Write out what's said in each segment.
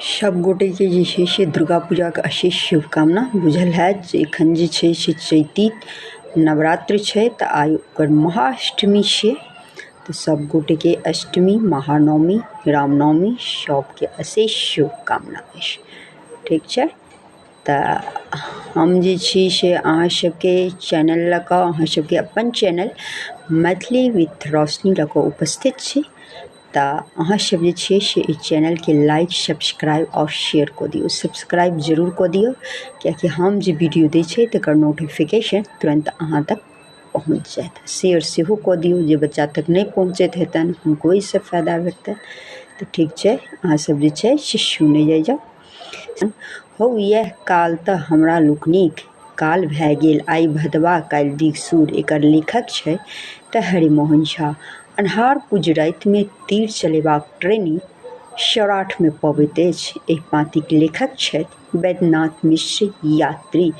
सब गोटेके जे छै से दुर्गा पूजाके अशेष शुभकामना। बुझल हैत जे एखन जे छै से चैती नवरात्र छै, तऽ आइ ओकर महाअष्टमी छियै। तऽ सब गोटेके अष्टमी, महानवमी, रामनवमी सबके अशेष शुभकामना अछि। ठीक छै, तऽ हम जे छी से अहाँ सबके चैनल लऽ कऽ, अहाँ सबके अपन चैनल मैथिली विथ रोशनी लऽ कऽ उपस्थित छी। तऽ अहाँ सब जे छियै से एहि चैनलके लाइक, सब्सक्राइब आओर शेयर कऽ दियौ। सब्सक्राइब जरूर कऽ दियौ, किएकि हम जे वीडियो दै छियै तकर नोटिफिकेशन तुरन्त अहाँ तक पहुँच जायत। शेयर सेहो कऽ दियौ, जे बच्चा तक नहि पहुँचैत हेतनि हुनको एहिसँ फायदा भेटतनि। तऽ ठीक छै, अहाँ सब जे छै से सुनै जाइ जाउ। हौ, इएह काल तऽ हमरा लोकनिक काल भए गेल। आइ भदवा काल्हि दिगसूर। एकर लेखक छै तऽ हरिमोहन झा। अन्हार कुज रातिमे तीर चलेबाक ट्रेनिंग सौराठमे पबैत अछि। एहि पाँतिक लेखक छथि वैद्यनाथ मिश्र यात्री।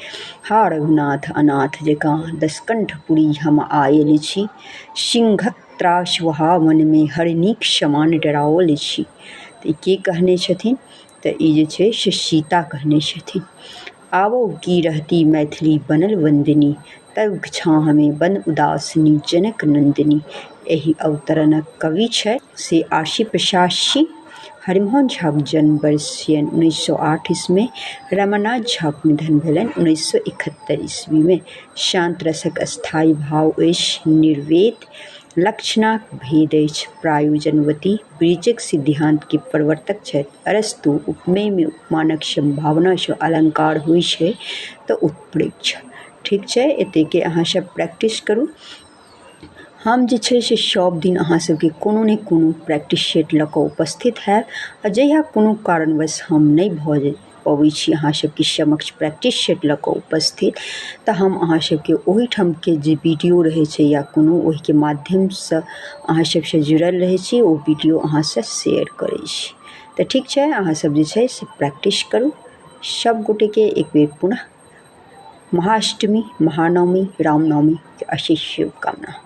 हा रघुनाथ, अनाथ जकाँ दशकंठपुरी हम आयल छी। सिंहक त्रास वहा वनमे हरिणीक समान डराओल छी। तऽ ई के कहने छथिन? तऽ ई जे छै से सीता कहने छथिन। आबो की रहती मैथिली बनल वन्दिनी, तब छाँहमे बन उदासिनी जनक नन्दिनी। एहि अवतरणक कवि छै से आरसी प्रसाद सिंह। हरिमोहन झाक जन्म वर्ष छियनि 1908 ईस्वीमे, रमानाथ झाक निधन भेलनि 1971 ईस्वीमे। शान्त रसक स्थायी भाव अछि निर्वेद। लक्षणाक भेद अछि प्रायोजनवती। ब्रिजक सिद्धान्तके प्रवर्तक छथि अरस्तु। उपमेयमे उपमानक सम्भावनासँ अलङ्कार होइ छै तऽ उत्प्रेक्षा। ठीक छै, एतेके अहाँ सब प्रैक्टिस करू। हम जे छै से सब दिन अहाँ सबके कोनो ने कोनो प्रैक्टिस सेट लऽ कऽ उपस्थित हैब, आ जहिया कोनो कारणवश हम नहि भऽ पबै छी अहाँ सबके समक्ष प्रैक्टिस सेट लऽ कऽ उपस्थित, तऽ हम अहाँ सबके ओहिठामके जे वीडियो रहै छै या कोनो ओहिके माध्यमसँ अहाँ सबसँ जुड़ल रहै छी, ओ वीडियो अहाँसँ शेयर करै छी। तऽ ठीक छै, अहाँ सब जे छै से प्रैक्टिस करू। सब गोटेके एक बेर पुनः महाअष्टमी, महानवमी, रामनवमीके अशेष शुभकामना।